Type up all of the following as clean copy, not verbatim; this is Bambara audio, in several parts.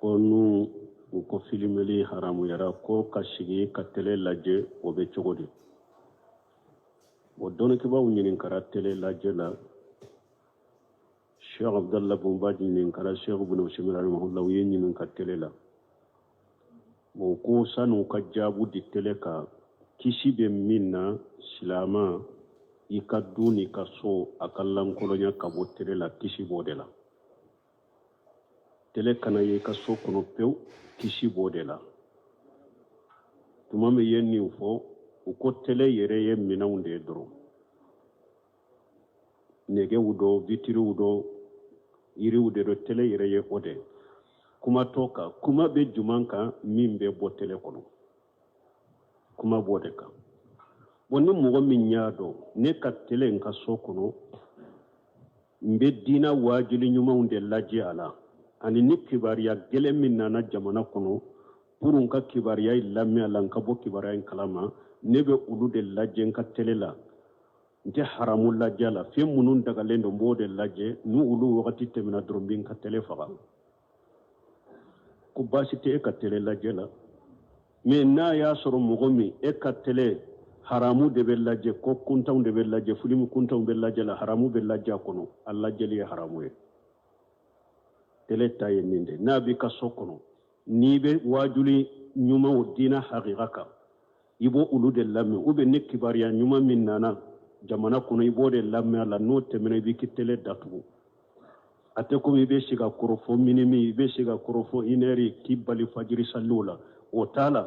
Ko n'u u ko filimeli haramuyara, ko ka sigi ka tele lajɛ, o bɛ cogo di? Bon, dɔnnikɛbaaw ɲininkara tele lajɛ la. Cheikh Abdallah bun Baz ɲininkara, Cheikh Ibn Usaymin rahimahullah, u ye ɲininka tele la. Bon, ko san'u ka jaabu di tele kan, kisi bɛ min na, silama i ka du n'i ka so a ka lankolonya ka bɔ tele la, kisi b'o de la. Tele kana ye i ka so kɔnɔ pewu, kisi b'o de la. Tuma min ye nin fɔ, u ko tele yɛrɛ ye minɛnw de ye dɔrɔn, nɛgɛw dɔ, vitiriw dɔ, yiriw de dɔ, tele yɛrɛ ye o de. Kuma t'o kan. Kuma bɛ juman kan? Min bɛ bɔ tele kɔnɔ, kuma b'o de kan. Bon, ni mɔgɔ min y'a dɔn ne ka tele n ka so kɔnɔ, n bɛ diina waajuli ɲumanw de lajɛ a la, ani ni kibaruya gɛlɛn min nana jamana kɔnɔ, pour n ka kibaruya in lamɛn a la, n ka bɔ kibaruya in kalama, ne bɛ olu de lajɛ n ka tele la. N tɛ haramu lajɛ a la. Fɛn minnu dagalen don, n b'o de lajɛ. Ni olu wagati tɛmɛna dɔrɔn, n bɛ n ka tele faga. Ko baasi tɛ e ka tele lajɛ la. Mais n'a y'a sɔrɔ mɔgɔ min e ka tele haramu de bɛ lajɛ, ko kuntanw de bɛ lajɛ, filimu kuntanw bɛ lajɛ la, haramu bɛ lajɛ a kɔnɔ, a lajɛli ye haramu ye. Tele ta ye nin de, n'a b'i ka so kɔnɔ, n'i bɛ waajuli ɲumanw diina hakika kan, i b'o olu de lamɛn, ou bien ni kibaruya ɲuman min nana jamana kɔnɔ, i b'o de lamɛn a la. N'o tɛmɛna, i b'i ka tele datugu. A tɛ komi i bɛ sigi a kɔrɔ fo minuit, i bɛ sigi a kɔrɔ fo une heure k'i bali fajiri saliw la, o t'a la.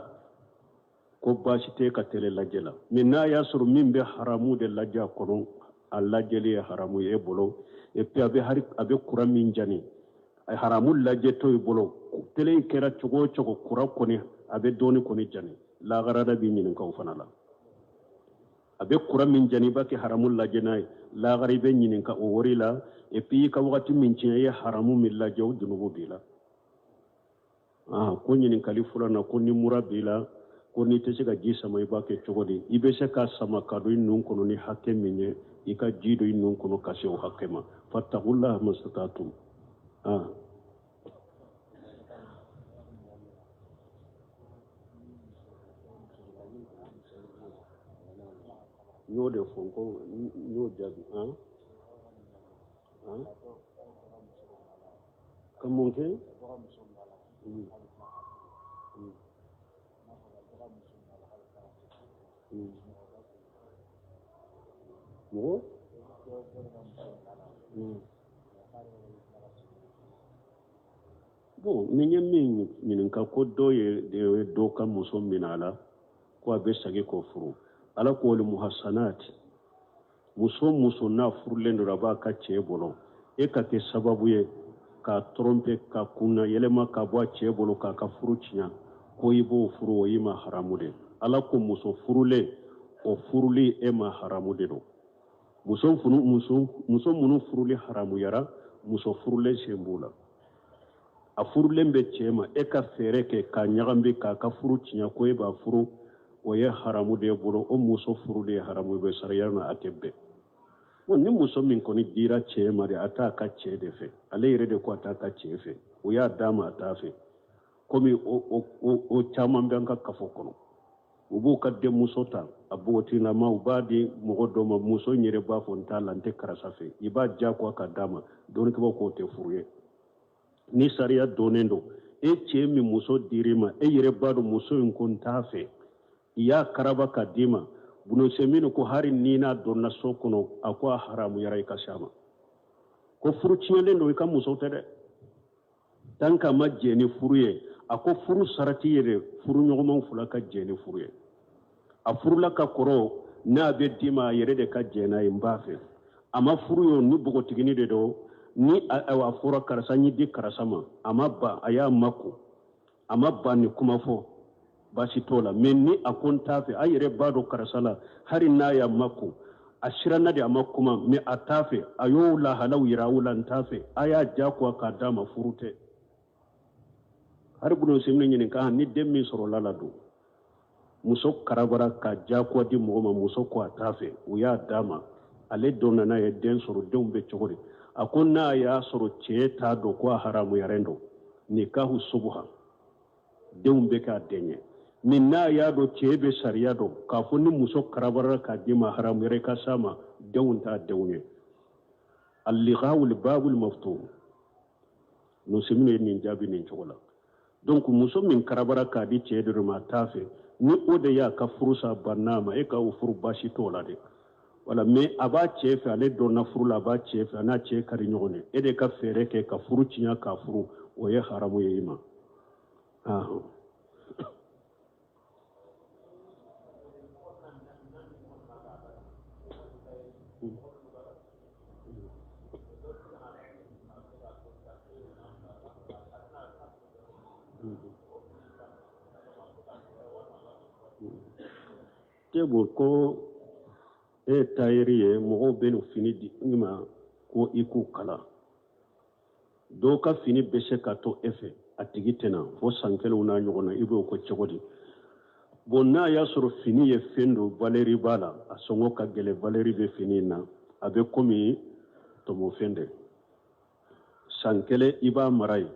Ko baasi tɛ ka tele lajɛ la. Mais n'a y'a sɔrɔ min bɛ haramu de lajɛ a kɔnɔ, a lajɛli ye haramu ye e bolo. Et puis a bɛ hari a bɛ kuran min jani, a haramu lajɛtɔ i bolo, tele in kɛra cogo o cogo, kuran kɔni a bɛ dɔɔni kɔni jani. Lagara da b'i ɲininka o fana la. A bɛ kuran min jani, i b'a kɛ haramu lajɛ n'a ye, lagara i bɛ ɲininka o wari la. Et puis i ka wagati min tiɲɛ, i ye haramu min lajɛ, o junubu b'i la. Ah, ko ɲininkali fɔlɔ na, ko ni mura b'i la, ko n'i tɛ se ka ji sama, i b'a kɛ cogo di? I bɛ se ka sama ka don i nun kɔnɔ ni hakɛ min ye, i ka ji don i nun kɔnɔ ka se o hakɛ ma. Fattaqullaha mastata'tum. Ah, n y'o de fɔ, ko n y'o jaabi. Han han, ka mun kɛ? Mɔgɔ. Bon, ni ye min ɲininka, ko dɔ ye dɔ ka muso minɛ a la, ko a bɛ segin k'o furu. Ala ko wal muhasanat, muso muso n'a furulen don, a b'a ka cɛ bolo, e ka kɛ sababu ye k'a tromper, ka kunna yɛlɛma ka bɔ a cɛ bolo, k'a ka furu tiɲɛ, ko i b'o furu, o y'i ma haramu de. Ala ko muso furulen, o furuli e ma haramu de don. Muso muso minnu furuli haramuyara, muso furulen sen b'u la. A furulen bɛ cɛ ma, e ka fɛɛrɛ kɛ k'a ɲagami, k'a ka furu tiɲɛ, ko e b'a furu, o ye haramu de bolo. O muso furuli ye haramu bɛ sariya na, a tɛ bɛn. Bon, ni muso min kɔni dira cɛ ma de, a t'a ka cɛ de fɛ, ale yɛrɛ de ko a t'a ka cɛ fɛ, o y'a d'a ma, a t'a fɛ, komi o caman bɛ an ka kafo kɔnɔ. U b'u ka denmuso ta, a npogotigilama, u b'a di mɔgɔ dɔ ma, muso in yɛrɛ b'a fɔ n t'a la, n tɛ karisa fɛ, i b'a diyagoya ka d'a ma. Dɔnnikɛbaaw k'o tɛ furu ye. Ni sariya donnen don, e cɛ min muso dir'i ma, e yɛrɛ b'a dɔn muso in ko n t'a fɛ, i y'a karaba ka d'i ma. Bunu Usaymin ko hari ni n'a donna so kɔnɔ, a ko a haramuyara i ka se a ma, ko furu tiɲɛlen don, i ka muso tɛ dɛ, tant qu'a ma jɛn ni furu ye. A ko furu sarati yɛrɛ, furu ɲɔgɔnmaw fila ka jɛn ni furu ye. A furula ka kɔrɔ, n'a bɛ d'i ma, a yɛrɛ de ka jɛn n'a ye, n b'a fɛ. A ma furu ye, ni npogotigini de don, ni a fɔra karisa n y'i di karisa ma, a ma ban, a y'a makun, a ma ban ni kuma fɔ, baasi t'o la. Mais ni a ko n t'a fɛ, a yɛrɛ b'a dɔn karisa la, hali n'a y'a makun, a siranna de, a ma kuma, mais a t'a fɛ, a y'o lahalaw yira aw la, n t'a fɛ, a y'a diyagoya k'a d'a ma, furu tɛ. Hari Bunu Usaymin ɲininka, ni den min sɔrɔla la don, muso karabara ka diyagoya di mɔgɔ ma, muso ko a t'a fɛ, u y'a d'a ma, ale donna n'a ye, den sɔrɔ, denw bɛ cogo di? A ko n'a y'a sɔrɔ cɛ t'a dɔn ko a haramuyaren don, Nikahu subuha, denw bɛ k'a den ye. Mais n'a y'a dɔn cɛ bɛ sariya dɔn k'a fɔ ni muso karabarara k'a d'i ma haramu yɛrɛ ka s'a ma, denw t'a denw ye. Alligawul babul maftuh, Usayiminu ye nin jaabi nin cogo la. Donc muso min karabara k'a di cɛ dɔ ma a t'a fɛ, ni o de y'a ka furu sa banna ma, e ka o furu baasi t'o la dɛ. Wala, mais a b'a cɛ fɛ, ale donna furu la, a b'a cɛ fɛ, a n'a cɛ ka di ɲɔgɔn ye, e de ka fɛɛrɛ kɛ ka furu tiɲɛ k'a furu, o ye haramu ye i ma. Tebo ko e ye tayɛri ye, mɔgɔw bɛ n'u fini di i ma ko i k'u kala. Dɔw ka fini bɛ se ka to e fɛ, a tigi tɛ na fo san kelenw n'a ɲɔgɔn na, i b'o ko cogo di? Bon, n'a y'a sɔrɔ fini ye fɛn dɔ valeur b'a la, a sɔngɔ ka gɛlɛn, valeur bɛ fini in na, a bɛ komi tɔmɔfɛn de. San kelen i b'a mara yen,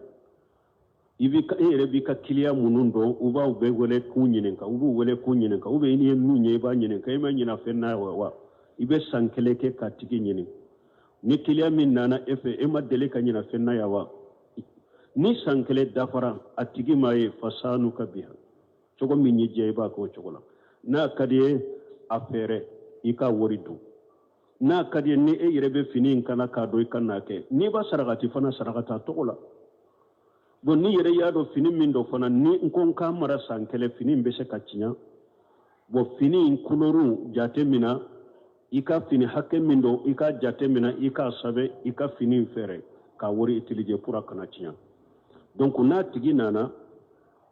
i b'i ka, e yɛrɛ b'i ka kiliya minnu dɔn, u b'aw bɛɛ wele k'u ɲininka, u b'u wele k'u ɲininka, ou bien i ye min ye i b'a ɲininka, i ma ɲina fɛn na wa? I bɛ san kelen kɛ k'a tigi ɲini. Ni kiliya min nana e fɛ, e ma deli ka ɲina fɛn na yan wa? Ni san kelen dafara a tigi ma ye, fasanuka biha, cogo min y'i diya i b'a kɛ o cogo la. N'a ka di ye a feere, i ka wari dun. N'a ka di ye ni e yɛrɛ bɛ fini in kala k'a don, i ka n'a kɛ. N'i b'a sarakati fana, sarakati a tɔgɔ la. Bon, n'i yɛrɛ y'a dɔn fini min don fana, ni n ko n k'a mara san kelen, fini in bɛ se ka tiɲɛ. Bon, fini in kulɔriw jate mina, i ka fini hakɛ min don i k'a jate mina, i k'a sɛbɛn, i ka fini in feere k'a wari utiliser pour a kana tiɲɛ. Donc n'a tigi nana,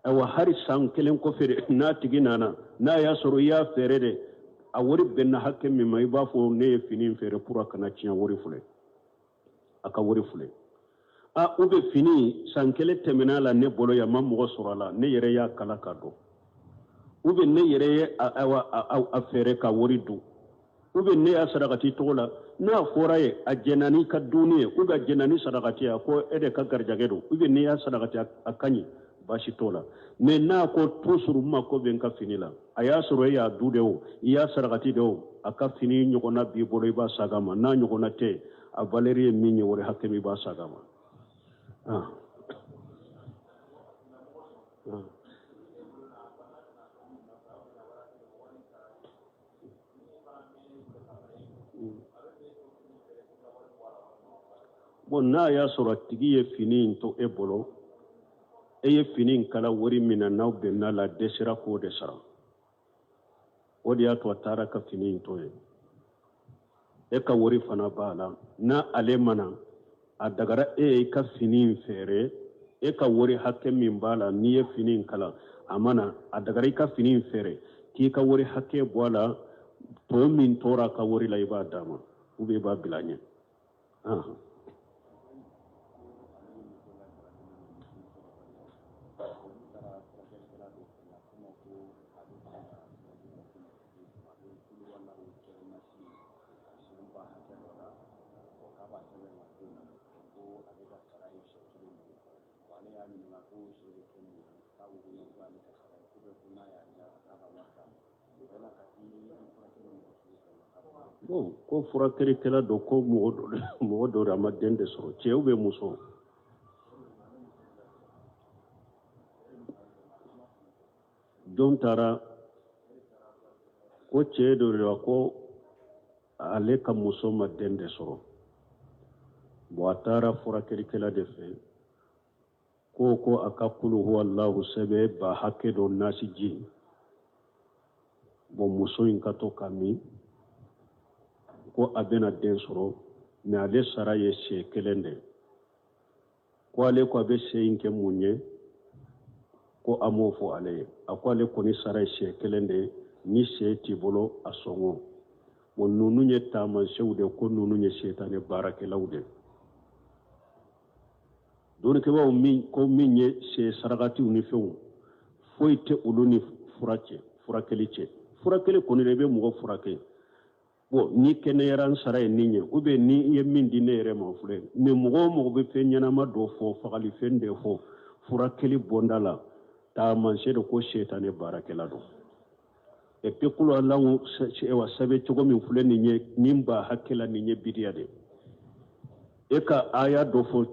ayiwa, hali san kelen kɔfɛ de, n'a tigi nana, n'a y'a sɔrɔ i y'a feere de, a wari bɛnna hakɛ min ma, i b'a fɔ ne ye fini in feere pour a kana tiɲɛ, wari filɛ, a ka wari filɛ. A ou bien fini san kelen tɛmɛna la ne bolo yan, ma mɔgɔ sɔrɔ a la, ne yɛrɛ y'a kala ka don, ou bien ne yɛrɛ ye a feere ka wari dun, ou bien ne y'a sarakati tɔgɔ la. N'a fɔra ye a jɛnna n'i ka dunni ye, ou bien a jɛnna ni sarakati ye, a ko e de ka garijɛgɛ don, ou bien n'i y'a sarakati a ka ɲi, baasi t'o la. Mais n'a ko toujours n mako bɛ n ka fini la, a y'a sɔrɔ e y'a dun de o, i y'a sarakati de o, a ka fini ɲɔgɔnna b'i bolo, i b'a sag'a ma. N'a ɲɔgɔnna tɛ, a valeur ye min ye, wari hakɛ min, i b'a sag'a ma. Bon, n'a y'a sɔrɔ a tigi ye fini in to e bolo, e ye fini in kala wari min na, n'aw bɛnna la, dɛsɛra k'o de sara, o de y'a to a taara ka fini in to yen, e ka wari fana b'a la. N'a ale ma na, a dagara e ye i ka fini in feere, e ka wari hakɛ min b'a la. N'i ye fini in kala, a ma na, a dagara i ka fini in feere k'i ka wari hakɛ bɔ a la. Tɔ min tora a ka wari la, i b'a d'a ma ou bien i b'a bila a ɲɛ. Bon, ko furakɛlikɛla dɔ ko mɔgɔ dɔ de a ma den de sɔrɔ, cɛ ou bien muso? Jɔn taara ko cɛ dɔ de la ko ale ka muso ma den de sɔrɔ. Bon, a taara furakɛlikɛla de fɛ, ko a ka kulu huwa Allahu sɛbɛn ba hakɛ dɔ nasi ji. Bon, muso in ka to ka min, ko a bɛna den sɔrɔ, mais ale sara ye sɛ kelen de. Ko ale ko a bɛ sɛ in kɛ mun ye? Ko a m'o fɔ ale ye. A ko ale kɔni sara ye sɛ kelen de ye, ni sɛ t'i bolo a sɔngɔ. Bon, ninnu ye taamasiyɛnw de, ko ninnu ye setanɛ baarakɛlaw de. Dɔnnikɛbaaw min ko min ye sɛ sarakatiw ni fɛnw, foyi tɛ olu ni fura cɛ, furakɛli cɛ. Furakɛli kɔni de, i bɛ mɔgɔ furakɛ. Bon, ni kɛnɛyara, n sara ye nin ye, ou bien ni i ye min di ne yɛrɛ ma filɛ. Mais mɔgɔ o mɔgɔ bɛ fɛn ɲɛnama dɔ fɔ, fagalifɛn de fɔ. Furakɛli bonda la, taamasiyɛn don ko sɛtanɛ baarakɛla don. Et puis kuluwalahu sɛbɛn cogo min filɛ nin ye, nin b'a hakɛ la, nin ye bidiya de e ka aya dɔ fɔ.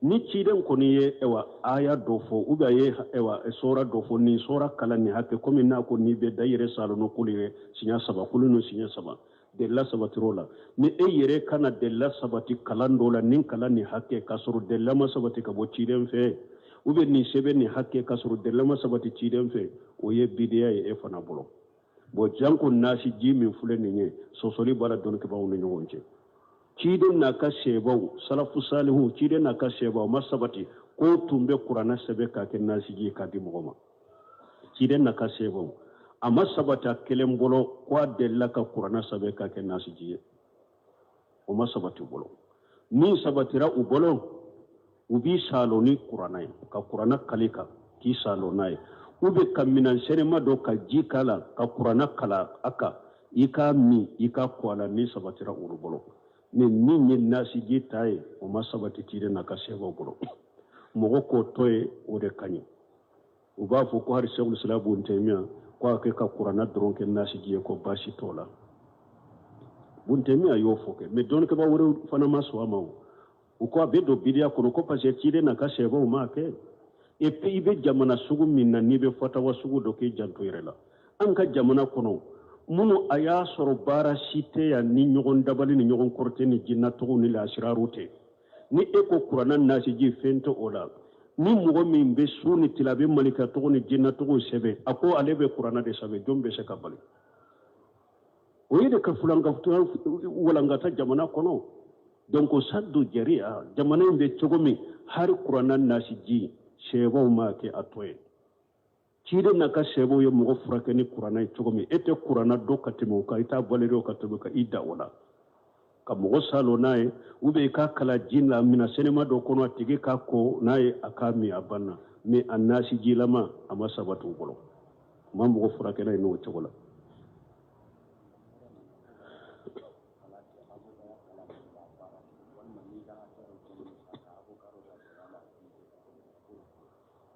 Ni ciden kɔni ye ɛwa aya dɔ fɔ, ou bien a ye ɛwa sɔra dɔ fɔ, nin sɔra kalan nin hakɛ, komi n'a ko n'i bɛ da i yɛrɛ salo no kulu ye siɲɛ saba, kulu no siɲɛ saba, delila sabatir'o la. Ni e yɛrɛ ka na delila sabati kalan dɔ la, nin kalan nin hakɛ, k'a sɔrɔ delila ma sabati ka bɔ ciden fɛ, ou bien nin sɛbɛn nin hakɛ, k'a sɔrɔ delila ma sabati ciden fɛ, o ye bidiya ye e fana bolo. Bon, janko nasi ji min filɛ nin ye, sɔsɔli b'a la dɔnnikɛbaaw ni ɲɔgɔn cɛ. Ciden n'a ka sɛbaw, salafu salihu, ciden n'a ka sɛbaw ma sabati ko tun bɛ kuranɛ sɛbɛn k'a kɛ nasiji ye k'a di mɔgɔ ma. Ciden n'a ka sɛbaw, a ma sabati a kelen bolo ko a delila ka kuranɛ sɛbɛn k'a kɛ nasiji ye. O ma sabati u bolo. Min sabatira u bolo, u b'i salo ni kuranɛ ye, ka kuranɛ kali kan k'i salo n'a ye, u bɛ ka minan sɛnɛma dɔ ka ji k'a la ka kuranɛ kala a kan, i k'a min, i k'a ko a la. Min sabatira olu bolo, mais min ye nasiji ta ye, o ma sabati ciden n'a ka sɛbɛw bolo. Mɔgɔ k'o to ye, o de ka ɲi. U b'a fɔ ko hali Sɛkul Islam Bun Taymiya ko a kɛ ka kuranɛ dɔrɔn kɛ nasiji ye, ko baasi t'o la. Bun Taymiya y'o fɔ kɛ, mais dɔnnikɛbaa wɛrɛw fana ma sɔn a ma. O u ko a bɛ don bidiya kɔnɔ, ko parce que ciden n'a ka sɛbɛw m'a kɛ. Et puis i bɛ jamana sugu min na, n'i bɛ fatawa sugu dɔ k'i janto yɛrɛ la. An ka jamana kɔnɔ minnu, a y'a sɔrɔ baara si tɛ yan ni ɲɔgɔn dabali ni ɲɔgɔn kɔrɔtɛ ni jinnatɔgɔw ni lasiraru tɛ. Ni e ko kuranɛ nasiji, fɛn tɛ o la. Ni mɔgɔ min bɛ su ni tile, a bɛ malika tɔgɔ ni jinna tɔgɔ sɛbɛn, a ko ale bɛ kuranɛ de sɛbɛn, jɔn bɛ se ka bali? O ye de ka fulankafoya walankata jamana kɔnɔ. Donc saddu jariya, jamana in bɛ cogo min, hali kuranɛ nasiji, sɛbɛw m'a kɛ, a to ye. Ciden n'a ka sɛbɛw ye mɔgɔ furakɛ ni kuranɛ ye cogo min, e tɛ kuranɛ dɔn ka tɛmɛ o kan, i t'a valeur dɔn ka tɛmɛ o kan, i da o la ka mɔgɔ salo n'a ye, ou bien i k'a kala ji la mina sɛnɛma dɔ kɔnɔ, a tigi k'a ko n'a ye, a k'a min, a banna. Mais a nasijilama, a ma sabati u bolo, u ma mɔgɔ furakɛ n'a ye n'o cogo la.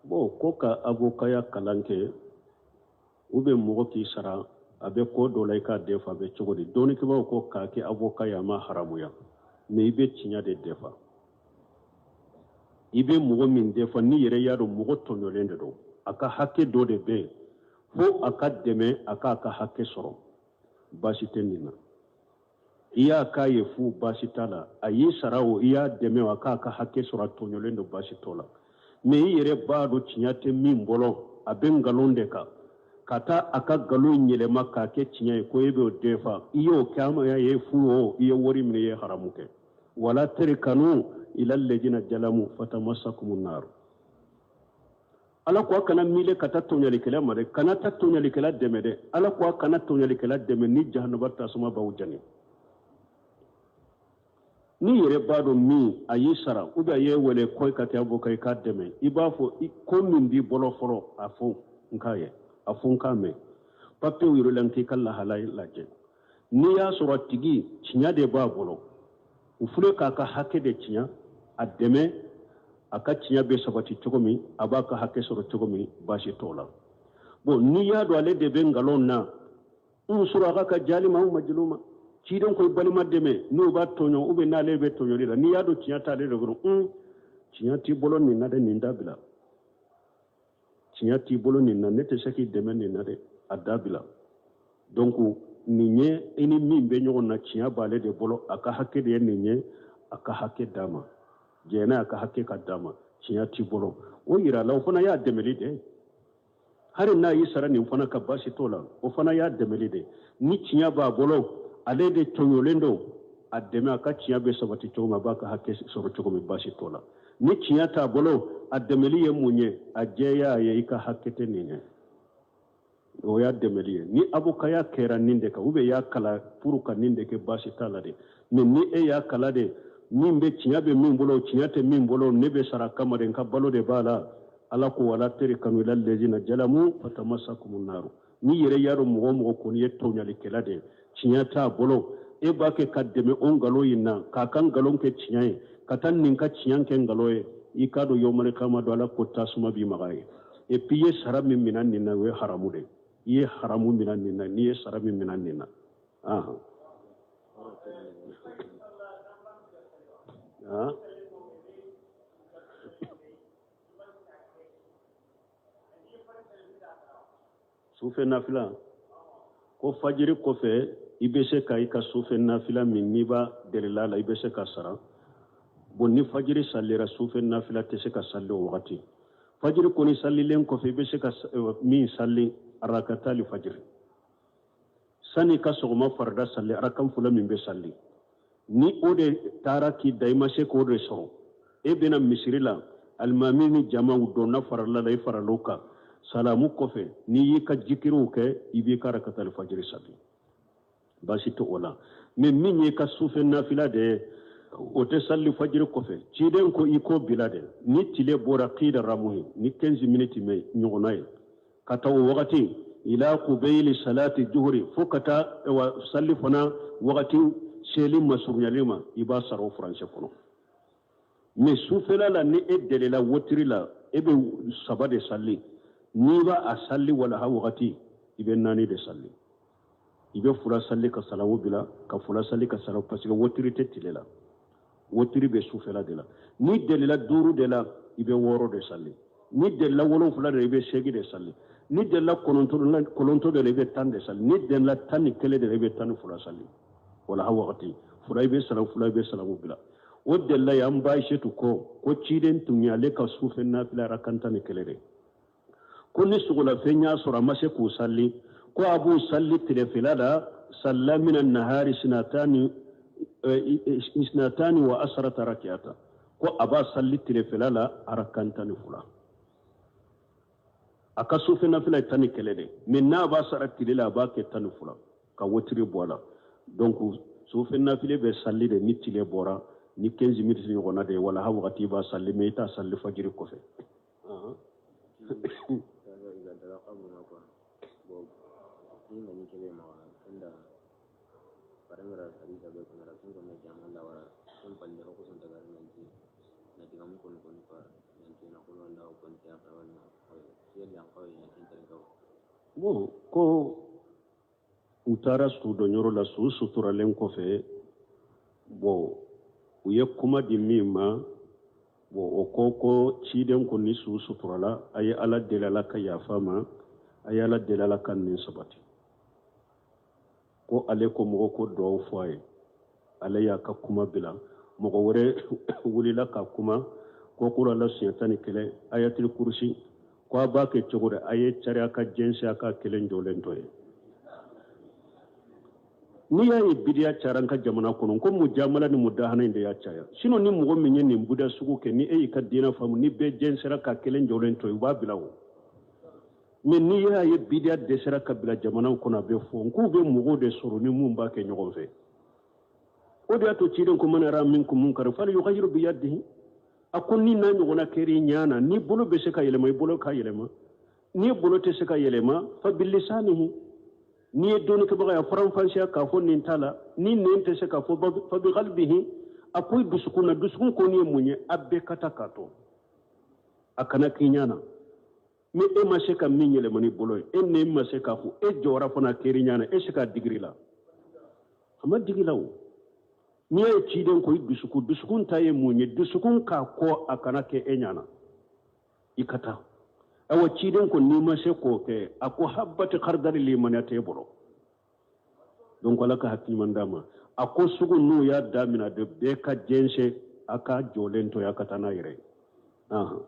Bon, ko ka avokaya kalan kɛ, u bɛ mɔgɔ k'i sara, a bɛ ko dɔ la i k'a defa, a bɛ cogo di? Dɔnnikɛbaaw ko k'a kɛ avoka ye, a ma haramuya, mais i bɛ tiɲɛ de defa. I bɛ mɔgɔ min defa, n'i yɛrɛ y'a dɔn mɔgɔ tɔɲɔlen de don, a ka hakɛ dɔ de bɛ yen fo a ka dɛmɛ a k'a ka hakɛ sɔrɔ, baasi tɛ nin na. I y'a k'a ye fu, baasi t'a la. A y'i sara o, i y'a dɛmɛ o, a k'a ka hakɛ sɔrɔ, a tɔɲɔlen don, baasi t'o la. Mais i yɛrɛ b'a dɔn tiɲɛ tɛ min bolo, a bɛ nkalon de kan, ka taa a ka nkalon yɛlɛma k'a kɛ tiɲɛ ye, ko e b'o defa, i y'o kɛ a ye fu o, i ye wari minɛ, i ye haramu kɛ. Wala tarikanu ila lajina jalamu fatamassakumu nar. Ala ko a kana miile ka taa tɔɲɔlikɛla ma dɛ, kana taa tɔɲɔlikɛla dɛmɛ dɛ. Ala ko a kana tɔɲɔlikɛla dɛmɛ ni jahanaba tasuma b'aw jani. N'i yɛrɛ b'a dɔn min a y'i sara, ou bien a y'e wele ko i ka kɛ avocat ye k'a dɛmɛ, i b'a fɔ ko min b'i bolo fɔlɔ, a fɔ n k'a ye, a fɔ n k'a mɛn, papiyew yɛrɛ la, n k'i ka lahala lajɛ. N'i y'a sɔrɔ a tigi tiɲɛ de b'a bolo, u filɛ k'a ka hakɛ de tiɲɛ, a dɛmɛ a ka tiɲɛ bɛ sabati cogo min, a b'a ka hakɛ sɔrɔ cogo min, baasi t'o la. Bon, n'i y'a dɔn ale de bɛ nkalon na, unsur akhaka zalima aw majluma, ciden ko i balima dɛmɛ n'o b'a tɔɲɔ ou bien n'ale bɛ tɔɲɔli la. N'i y'a dɔn tiɲɛ t'ale de bolo, tiɲɛ t'i bolo nin na dɛ, nin dabila. Tiɲɛ t'i bolo nin na, ne tɛ se k'i dɛmɛ nin na dɛ, a dabila. Donc nin ye i ni min bɛ ɲɔgɔn na, tiɲɛ b'ale de bolo, a ka hakɛ de ye nin ye, a ka hakɛ d'a ma, jɛnɛ a ka hakɛ ka d'a ma. Tiɲɛ t'i bolo, o yira la, o fana y'a dɛmɛli de. Hali n'a y'i sara nin fana ka, baasi t'o la, o fana y'a dɛmɛli de. Ni tiɲɛ b'a bolo, ale de tɔɲɔlen don, a dɛmɛ a ka tiɲɛ bɛ sabati cogo min, a b'a ka hakɛ sɔrɔ cogo min, baasi t'o la. Ni tiɲɛ t'a bolo, a dɛmɛli ye mun ye? A jɛya a ye, i ka hakɛ tɛ nin ye, o y'a dɛmɛli ye. Ni avocaya kɛra nin de kan, ou bien y'a kala pour ka nin de kɛ, baasi t'a la de. Mais ni e y'a kala de, min bɛ tiɲɛ bɛ min bolo, tiɲɛ tɛ min bolo, ne bɛ sara kama de, n ka balo de b'a la. Ala ko wala tarikanu ila lezina jalamu fatamassakumu naru. N'i yɛrɛ y'a dɔn mɔgɔ o mɔgɔ kɔni ye tɔɲalikɛla de ye, tiɲɛ t'a bolo, e b'a kɛ ka dɛmɛ o nkalon in na, k'a ka nkalon kɛ tiɲɛ ye, ka taa nin ka tiɲɛ kɛ nkalon ye. I k'a dɔn yɔmali kama don, Ala ko tasuma b'i maga ye. Et puis i ye sara min mina nin na, o ye haramu de ye. I ye haramu mina nin na, n'i ye sara min mina nin na. Ahan. Ah. Sufɛ nafila ko fajiri kɔfɛ, i bɛ se ka i ka sufɛ nafila min n'i b'a delila la, i bɛ se ka sara. Bon, ni fajiri salira, sufɛ nafila tɛ se ka sali o wagati. Fajiri kɔni salilen kɔfɛ, i bɛ se ka min sali, arakatali fajiri, sani ka sɔgɔma farida sali, arakan fila min bɛ sali, ni o de taara k'i da, i ma se k'o de sɔrɔ, e bɛna misiri la, alimami ni jamaw donna farila la, i faral'o kan, salamu kɔfɛ, n'i y'i ka jikiriw kɛ, i b'i ka rakatali fajiri sali, baasi tɛ o la. Mais min y'i ka sufɛ nafila de ye, o tɛ sali fajiri kɔfɛ. Ciden ko i k'o bila de ni tile bɔra qida ramuhi ni 15 minutes mɛ ɲɔgɔnna ye, ka taa o wagati ila qubeyili salati juhuri, fo ka taa wa sali fana wagati seli masurunyali ma, i b'a sara o furancɛ kɔnɔ. Mais sufɛla la, ni e delila wotiri la, e bɛ saba de sali. N'i b'a a sali walaha wagati, i bɛ naani de sali. I bɛ fila sali ka salamu bila, ka fila sali ka salamu, parce que wotiri tɛ tile la, wotiri bɛ sufɛla de la. N'i delila duuru de la, i bɛ wɔɔrɔ de sali. N'i delila wolonfila de la, i bɛ seegin de sali. N'i delila kɔnɔntɔn de la, i bɛ 10 de sali. N'i delila 11 de la, i bɛ 12 sali. Walaha wagati fila i bɛ salamu, fila i bɛ salamu bila. O delila ye an ba Ayisetu ko ciden tun ye ale ka sufɛ nafila arakan 11 de. Ko ni sugulafɛn y'a sɔrɔ, a ma se k'o sali, ko a b'o sali tilefɛla la. Salla mina nahari sinatani isnatani wa asarata rakiyata. Ko a b'a sali tilefɛla la arakan 12. A ka sufɛ nafila ye 11 de, mais n'a b'a sara tile la, a b'a kɛ 12 ka wotiri bɔ a la. Donc sufɛ nafile bɛ sali de ni tile bɔra ni 15 minutes ɲɔgɔnna de ye. Walaha wagati i b'a sali, mais i t'a sali fajiri kɔfɛ. Bon, ko u taara su dɔn yɔrɔ la, su suturalen kɔfɛ, bon, u ye kuma di min ma, bon, o ko ciden ko ni su suturala, a ye Ala deli, Ala ka yafa ma, a ye Ala deli, Ala ka nin sabati. Ko ale ko mɔgɔ ko duwawu fɔ a ye, ale y'a ka kuma bila. Mɔgɔ wɛrɛ wulila ka kuma ko kura la siɲɛ 11, ayatul kurusi. Ko a b'a kɛ cogo di? A ye cariya ka jɛnsɛn, a ka kelen jɔlen to ye. N'i y'a ye bidiya cayara an ka jamana kɔnɔ, ko mujamala ni mudahana in de y'a caya. Sinon ni mɔgɔ min ye nin buda sugu kɛ, ni e y'i ka diinɛ faamu, ni bɛɛ jɛnsɛra ka kelen jɔlen to yen, u b'a bila o. Mais n'i y'a ye bidiya dɛsɛra ka bila jamanaw kɔnɔ, a bɛ fɔ n k'u bɛ mɔgɔw de sɔrɔ ni mun b'a kɛ ɲɔgɔn fɛ. O de y'a to ciden ko man ra minkum munkaran fali yughayyiru biyadihi. A ko ni n'a ɲɔgɔnna kɛra i ɲɛ na, n'i bolo bɛ se ka yɛlɛma, i bolo ka yɛlɛma. N'i bolo tɛ se ka yɛlɛma, fa bilisanihi. N'i ye dɔnnikɛbaga ye, a faranfasiya k'a fɔ nin t'a la. Ni nɛn tɛ se k'a fɔ, fa bi qalbihi. A ko i dusukun na. Dusukun kɔni ye mun ye? A bɛɛ ka taa k'a to a kana k'i ɲɛ na. Ni e ma se ka min yɛlɛma ni bolo ye, e nɛn ma se k'a fɔ, e jɔra fana kɛr'i ɲɛ na, e se k'a digiri la, a ma digi la o. N'i y'a ye ciden ko i dusukun, dusukun ta ye mun ye? Dusukun k'a kɔ a kana kɛ e ɲɛ na, i ka taa. Ayiwa, ciden ko n'i ma se k'o kɛ, a ko habati kardali limaniya t'e bolo. Donc Ala ka hakili ɲuman d'a ma. A ko sugu n'u y'a daminɛ de, bɛɛ ka jɛnsɛn, a ka jɔlen to yen, a ka taa n'a yɛrɛ ye. Ahan,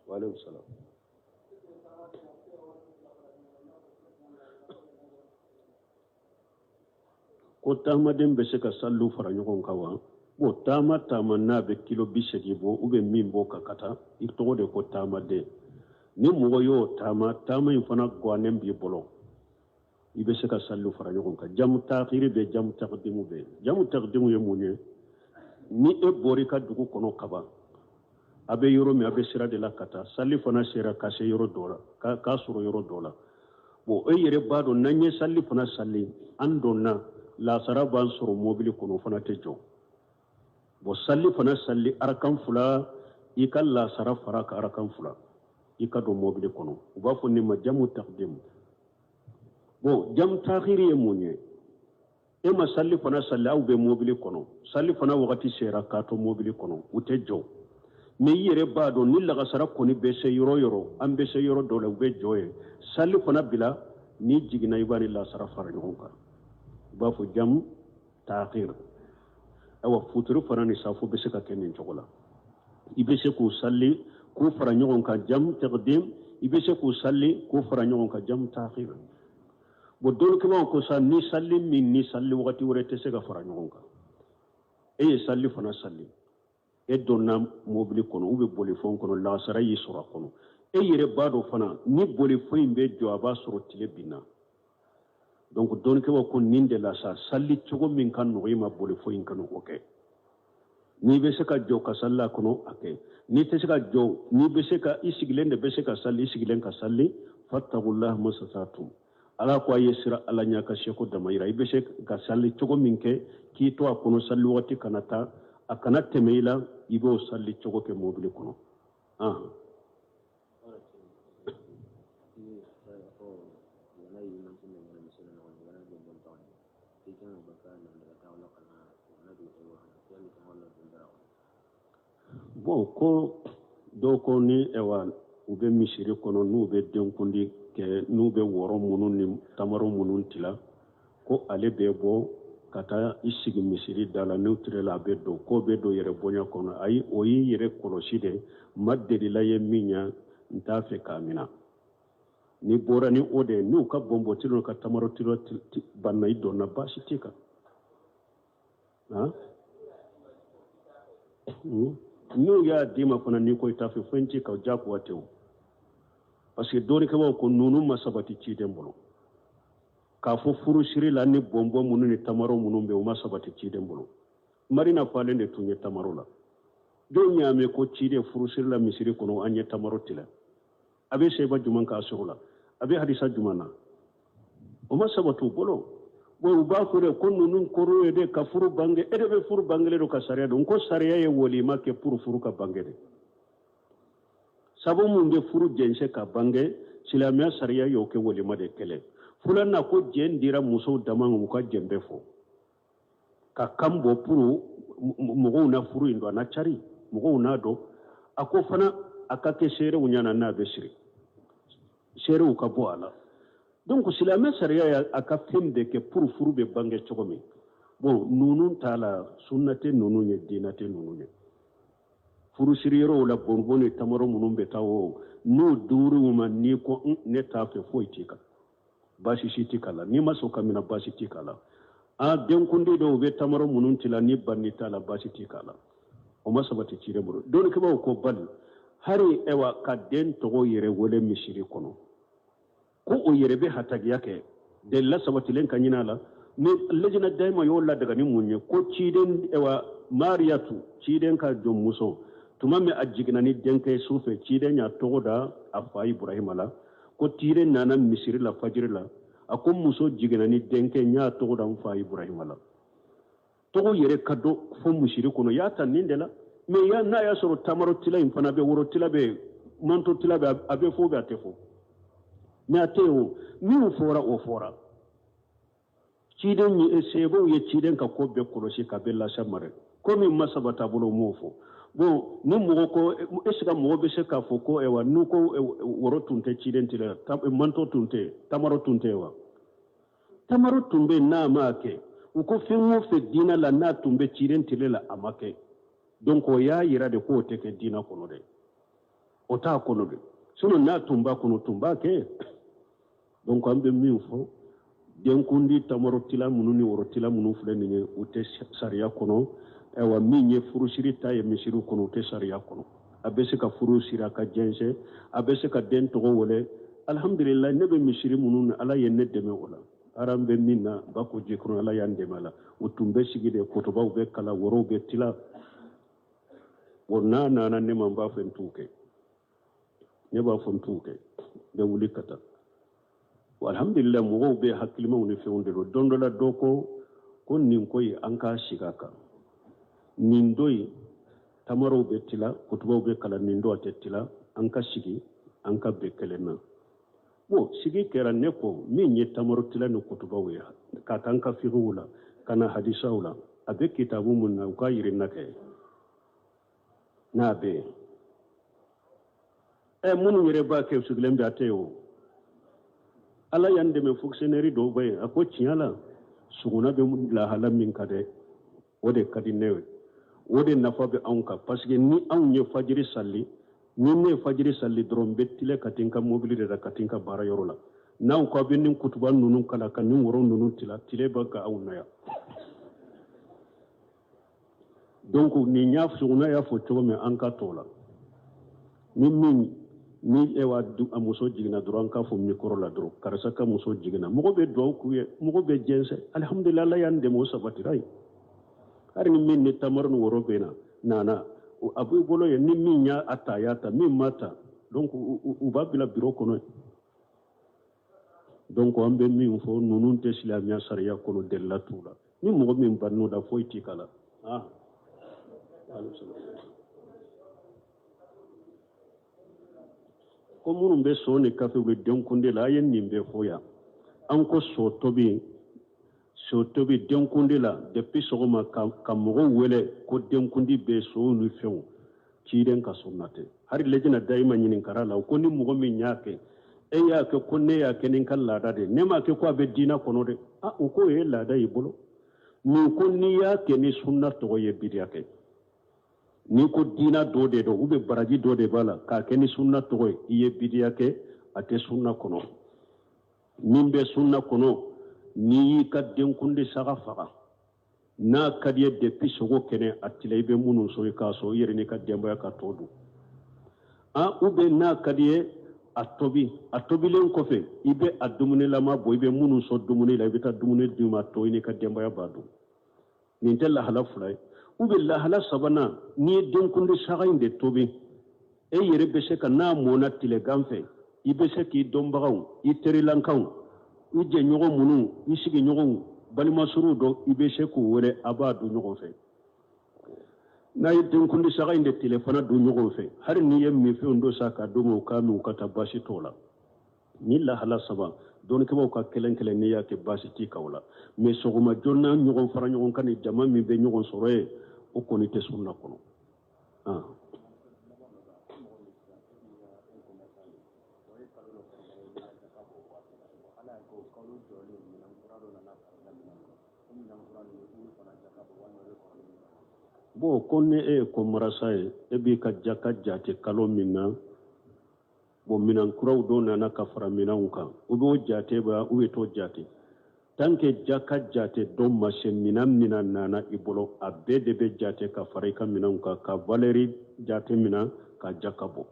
waaleykum salam. Ko taamaden bɛ se ka saliw fara ɲɔgɔn kan wa? Bon, taama taama n'a bɛ kilo 80 bɔ u bɛ min bɔ ka taa, i tɔgɔ de ko taamaden. Ni mɔgɔ y'o taama, taama in fana gannen b'i bolo, i bɛ se ka saliw fara ɲɔgɔn kan. Jamu taakiri bɛ, jamu takidimu bɛ. Jamu takidimu ye mun ye? Ni e bɔra i ka dugu kɔnɔ kaban, a bɛ yɔrɔ min, a bɛ sira de la ka taa, sali fana sera ka se yɔrɔ dɔ la, k'a sɔrɔ yɔrɔ dɔ la. Bon, e yɛrɛ b'a dɔn, n'an ye sali fana sali, an donna, lasara b'an sɔrɔ mobili kɔnɔ, o fana tɛ jɔ. Bon, sali fana sali arakan fila, I ka lasara fara ka arakan fila, i ka don mobili kɔnɔ. U b'a fɔ nin ma jamu takdim. Bon, jamu takhiri ye mun ye? E ma sali fana sali, aw bɛ mobili kɔnɔ, sali fana wagati sera k'a to mobili kɔnɔ, u tɛ jɔ. Mais i yɛrɛ b'a dɔn ni lagasara kɔni bɛ se yɔrɔ yɔrɔ, an bɛ se yɔrɔ dɔ la, u bɛ jɔ yen, sali fana bila. N'i jiginna, i b'a ni lasara fara ɲɔgɔn kan. U b'a fɔ jamu takhir. Ayiwa, futuri fana ni safo bɛ se ka kɛ nin cogo la. I bɛ se k'u sali k'u fara ɲɔgɔn kan jamu taqdim, i bɛ se k'u sali k'u fara ɲɔgɔn kan jamu takhir. Bon, dɔnnikɛbaaw ko sa, ni sali min ni sali wagati wɛrɛ tɛ se ka fara ɲɔgɔn kan, e ye sali fana sali, e donna mobili kɔnɔ u bɛ bolifɛn kɔnɔ, lasara y'i sɔrɔ a kɔnɔ, e yɛrɛ b'a dɔn fana ni bolifɛn in bɛ jɔ, a b'a sɔrɔ tile binna. Donc dɔnnikɛbaaw ko nin de la sa, sali cogo min ka nɔgɔ i ma bolifɛn in kɔnɔ, o kɛ. N'i bɛ se ka jɔ ka sali a kɔnɔ, a kɛ. N'i tɛ se ka jɔ, n'i bɛ se ka i sigilen de bɛ se ka sali, i sigilen ka sali. Fattaqullaha mastata'tum, Ala ko a ye siran Ala ɲɛ ka seko damayira. I bɛ se ka sali cogo min kɛ k'i to a kɔnɔ, sali wagati kana taa, a kana tɛmɛ i la, i b'o sali cogo kɛ mobili kɔnɔ. Bon, ko dɔw ko ni ɛwa u bɛ misiri kɔnɔ, n'u bɛ denkundi kɛ, n'u bɛ wɔrɔ minnu ni tamaro minnu tila, ko ale bɛ bɔ ka taa i sigi misiri da la, n'u tirela a bɛ don, k'o bɛ don yɛrɛ bonya kɔnɔ. Ayi, o y'i yɛrɛ kɔlɔsi de ma delila ye min ɲɛ, n t'a fɛ k'a mina. N'i bɔra ni o de ye, n'u ka bɔnbɔti n'u ka tamaro tila banna, i donna, baasi t'i kan. N'u y'a d'i ma fana, n'i ko i t'a fɛ, fɛn t'i kan, jagoya tɛ o. Parce que dɔnnikɛbaaw ko ninnu ma sabati ciden bolo. K'a fɔ furusiri la ni bɔnbɔn minnu ni tamaro minnu bɛ, o ma sabati ciden bolo. Marina falen de tun ye tamaro la. Jɔn y'a mɛn ko ciden furusiri la misiri kɔnɔ an ye tamaro tila? A bɛ seba jumɛn k'a sɔrɔ la? A bɛ hadisa jumɛn na? O ma sabati u bolo. Bon, u b'a fɔ de ko ninnu kɔrɔ ye de ka furu bange. E de bɛ furu bangelen don ka sariya don ko sariya ye walima kɛ pour furu ka bange de. Sabu mun bɛ furu jɛnsɛ ka bange? Silamɛya sariya y'o kɛ walima de kɛlɛ. Filanan, ko jɛn dira musow dama ma u ka jɛn bɛɛ fɔ ka kan bɔ pour mɔgɔw na furu in don, a na cari, mɔgɔw n'a dɔn. A ko fana a ka kɛ seerew ɲɛna, n'a bɛ siri, seerew ka bɔ a la. Donc silamɛ sariya y'a a ka fɛn bɛɛ kɛ pour furu bɛ bange cogo min. Bon, ninnu t'a la, sunna tɛ ninnu ye, diinɛ tɛ ninnu ye. Furusiri yɔrɔw la, bɔnbɔn ni tamaro minnu bɛ taa o, n'o duuru ma, n'i ko ne t'a fɛ, foyi t'i kan, baasi si t'i kan la. N'i ma sɔn ka minɛ, baasi t'i kan la. A denkundi dɔw bɛ tamaro minnu tila, ni banni t'a la, baasi t'i kan la. O ma sabati ciden bolo. Dɔnnikɛbaaw ko bali hari ɛwa ka den tɔgɔ yɛrɛ wele misiri kɔnɔ, ko o yɛrɛ bɛ hatagiya kɛ delila sabatilen ka ɲini a la. Ni lejina dayima y'o ladaga ni mun ye? Ko ciden ɛwa Mariyatu, ciden ka jɔnmuso, tuma min a jiginna ni denkɛ su fɛ, ciden y'a tɔgɔ da a fa Iburahima la. Ko ciden nana misiri la fajiri la, a ko muso jiginna ni denkɛ, n y'a tɔgɔ da n fa Iburahima la. Tɔgɔ yɛrɛ ka dɔ fɔ misiri kɔnɔ, y'a ta nin de la. Mais ya n'a y'a sɔrɔ tamaro tila in fana bɛ, woro tila bɛ, manto tila bɛ, a bɛ fɔ bɛ, a tɛ fɔ. Mais a tɛ yen o min fɔra, o fɔra. Ciden ye, seebaw ye ciden ka ko bɛɛ kɔlɔsi ka bɛɛ lase ma dɛ. Ko min ma sabati a bolo, o m'o fɔ. Bon, ni mɔgɔ ko est ce que mɔgɔ bɛ se k'a fɔ ko ayiwa, n'u ko woro tun tɛ ciden tile la, manto tun tɛ, tamaro tun tɛ wa? Tamaro tun bɛ, n'a ma kɛ. U ko fɛn o fɛn diinɛ la, n'a tun bɛ ciden tile la, a ma kɛ. Donc o y'a yira de k'o tɛ kɛ diinɛ kɔnɔ dɛ, o t'a kɔnɔ dɛ. Sinon n'a tun b'a kɔnɔ, tun b'a kɛ. Donc an bɛ min fɔ, denkundi tamaro tila minnu ni woro tila minnu filɛ nin ye, u tɛ sariya kɔnɔ. Ayiwa, min ye furusiri ta ye misiri kɔnɔ, u tɛ sariya kɔnɔ. A bɛ se ka furu siri, a ka jɛnsɛn, a bɛ se ka den tɔgɔ wele. Alhamdulillah, ne bɛ misiri minnu na, Ala ye ne dɛmɛ o la. Aran bɛ min na Bako Jikɔrɔni, Ala y'an dɛmɛ a la. U tun bɛ sigi de, kutubaw bɛ kalan, worow bɛ tila. O n'a nana ne ma, n b'a fɔ n t'u kɛ, ne b'a fɔ n t'u kɛ, n bɛ wuli ka taa. Alhamdulillah, mɔgɔw bɛ hakilimaw ni fɛnw de don. Don dɔ la, dɔ ko ko nin ko in, an k'a sigi a kan. Nin dɔ in Tamaraw bɛ tila, kutubaw bɛ kalan, nin don a tɛ tila, an ka sigi an ka bɛn kelen na. Bon, sigi kɛra, ne ko min ye tamaro tila ni kutubaw ye ka taa an ka fikiw la ka na hadisaw la, a bɛ kitabu mun na, u k'a yiri na kɛ n'a bɛ yen. Ɛ, minnu yɛrɛ b'a kɛ sigilen bɛ, a tɛ yen o. Ala y'an dɛmɛ, fonctionnaire dɔw bɛ yen, a ko tiɲɛ la, suguna bɛ lahala min kan dɛ, o de ka di ne ye, o de nafa bɛ anw kan, parce que ni anw ye fajiri sali, ni ne ye fajiri sali dɔrɔn, n bɛ tile ka taa n ka mobili de la ka taa n ka baara yɔrɔ la. N'aw ko aw bɛ nin kutuba ninnu kalan ka nin woro ninnu tila, tile bɛ ka aw na yan. Donc nin y'a suguna y'a fɔ cogo min, an ka t'o la. Ni min ni ewa a muso jiginna dɔrɔn, an k'a fɔ mikɔrɔ la dɔrɔn, karisa ka muso jiginna, mɔgɔ bɛ dugawu k'u ye, mɔgɔ bɛ jɛnsɛn. Alihamudulila, Ala y'an dɛmɛ, o sabatira yen. Hali ni min ni tamaro ni woro bɛ na nana, a b'i bolo yen. Ni min y'a ta, a y'a ta, min ma ta, donc u b'a bila biro kɔnɔ. Donc an bɛ min fɔ, ninnu tɛ silamɛya sariya kɔnɔ, delila t'u la. Ni mɔgɔ min bann'o la, foyi t'i kala. Ah, ko minnu bɛ so ni kafe bɛ denkundi la, a ye nin bɛɛ fɔ yan. An ko so tobi, so tobi denkundi la depuis sɔgɔma ka mɔgɔw wele ko denkundi bɛ so ni fɛnw, ciden ka sunna tɛ. Hali lejina dayima ɲininkara la ko ni mɔgɔ min y'a kɛ, e y'a kɛ, ko ne y'a kɛ ni n ka laada de, ne m'a kɛ ko a bɛ diina kɔnɔ dɛ. A u k'o ye laada y'i bolo. Nin ko n'i y'a kɛ ni sunna tɔgɔ ye, bidiya kɛ. N'i ko diina dɔ de don, ou bien baraji dɔ de b'a la, k'a kɛ ni sunna tɔgɔ ye, i ye bidiya kɛ, a tɛ sunna kɔnɔ. Min bɛ sunna kɔnɔ, n'i y'i ka denkundi saga faga, n'a ka di ye, depuis sogo kɛnɛ a tila, i bɛ minnu sɔn, i k'a sɔn i yɛrɛ n'i ka denbaya ka tɔ dun. A ou bien n'a ka di ye, a tobi, a tobilen kɔfɛ, i bɛ a dumunilama bɔ, i bɛ minnu sɔn dumuni la, i bɛ taa dumuni d'u ma, tɔ i n'i ka denbaya b'a dun. Nin tɛ lahala fila ye. Ou bien lahala sabanan, n'i ye denkundi saga in de tobi, e yɛrɛ bɛ se ka n'a mɔna tilegan fɛ, i bɛ se k'i dɔnbagaw, i terilankanw, i jɛɲɔgɔn minnu, i sigiɲɔgɔnw, balimasuru dɔ, i bɛ se k'u wele, a b'a dun ɲɔgɔn fɛ. N'a ye denkundi saga in de tilefana dun ɲɔgɔn fɛ, hali n'i ye minfɛnw dɔ san ka d'u ma, u k'a min, u ka taa, baasi t'o la. Ni lahala saba, dɔnnikɛbaaw ka kelen kelen, n'i y'a kɛ, baasi t'i kan o la. Mais sɔgɔma joona ɲɔgɔn fara ɲɔgɔn kan ni jama min bɛ ɲɔgɔn sɔrɔ yen, o kɔni tɛ sunna kɔnɔ. Ah. Bon, ko ni e ye commerçant ye, e b'i ka jaka jate kalo min na, bon, minan kuraw dɔ nana ka fara minanw kan, u b'o jate ba, u bɛ t'o jate. Tant que jaka jate don ma se, minan mina nana i bolo, a bɛɛ de bɛ jate ka fara i ka minanw kan, ka valeur jate mina, ka jaka bɔ.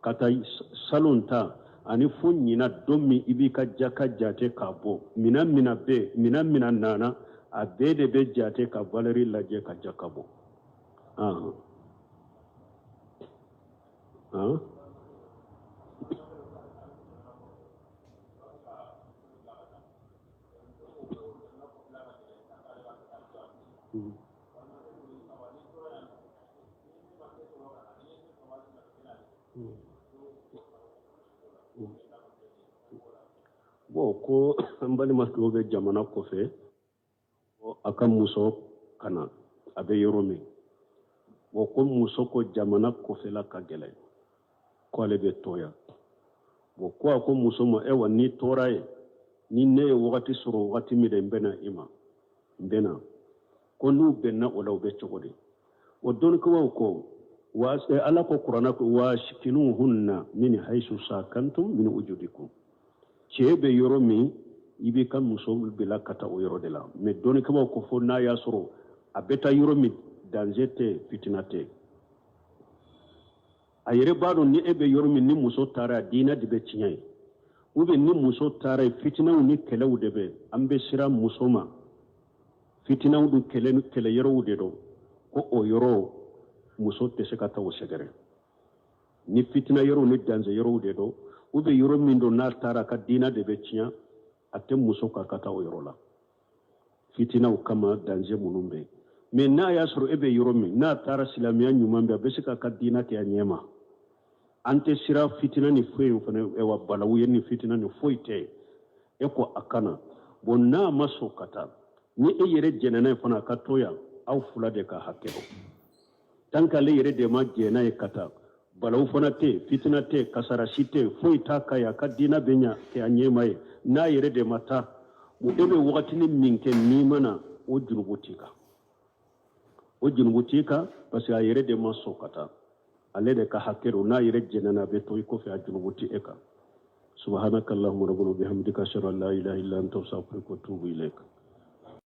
Ka taa salon ta ani fo ɲina don min i b'i ka jaka jate k'a bɔ, minan mina bɛɛ, minan mina nana, a bɛɛ de bɛ jate ka valeur lajɛ ka jaka bɔ. Ah. Ah. Bon, ko an balima dɔw bɛ jamana kɔfɛ, a ka muso ka na, a bɛ yɔrɔ min, bon, ko muso ko jamana kɔfɛla ka gɛlɛn, ko ale bɛ to yan. Bon, ko a ko muso ma, ayiwa, n'i tora yen, ni ne ye wagati sɔrɔ wagati min de, n bɛ na i ma, n bɛ na. Ko n'u bɛnna o la, u bɛ cogo di? O dɔnnikɛbaw ko wa Ala ko kuranɛ ko waskinuhunna min haisu sakantum min wujudikum. Cɛ bɛ yɔrɔ min, i b'i ka muso bila ka taa o yɔrɔ de la. Mais dɔnnikɛbaw ko fo n'a y'a sɔrɔ a bɛ taa yɔrɔ min, danger tɛ, fitina tɛ. A yɛrɛ b'a dɔn ni e bɛ yɔrɔ min, ni muso taara, diinɛ de bɛ tiɲɛ ye, ou bien ni muso taara yen, fitinaw ni kɛlɛw de bɛ. An bɛ siran muso ma, fitinaw ni kɛlɛ yɔrɔw de don, ko o yɔrɔ muso tɛ se ka taa o sɛgɛrɛ. Ni fitina yɔrɔw ni danger yɔrɔw de don, ou bien yɔrɔ min don, n'a taara, ka diinɛ de bɛ tiɲɛ, a tɛ muso ka taa o yɔrɔ la fitinaw kama, danger minnu bɛ yen. Mais n'a y'a sɔrɔ e bɛ yɔrɔ min, n'a taara silamɛya ɲuman bɛ, a bɛ se k'a ka diinɛ kɛ a ɲɛ ma. An tɛ siran fitina ni foyi fana, wa balawu ye ni fitina ni foyi tɛ. E ko a ka na. Bon, n'a ma sɔn ka taa, ni e yɛrɛ jɛnna n'a ye fana, a ka to yan, aw fila de ka hakɛ don. Tant que ale yɛrɛ de ma jɛn n'a ye ka taa, balawu fana tɛ yen, fitina tɛ yen, kasara si tɛ yen, foyi t'a ka ye, a ka diinɛ bɛ ɲa kɛ a ɲɛma ye. N'a yɛrɛ de ma taa, e bɛ wagatinin min kɛ n'i ma na, o junubu t'i kan, o junubu t'i kan, parce que a yɛrɛ de ma sɔn ka taa, ale de ka hakɛ don. N'a yɛrɛ jɛnna n'a bɛ to i kɔfɛ, a junubu tɛ e kan. Subhanaka allahumma rabbana bihamdika, ashhadu an la ilaha illa anta, astaghfiruka wa atubu ilaik.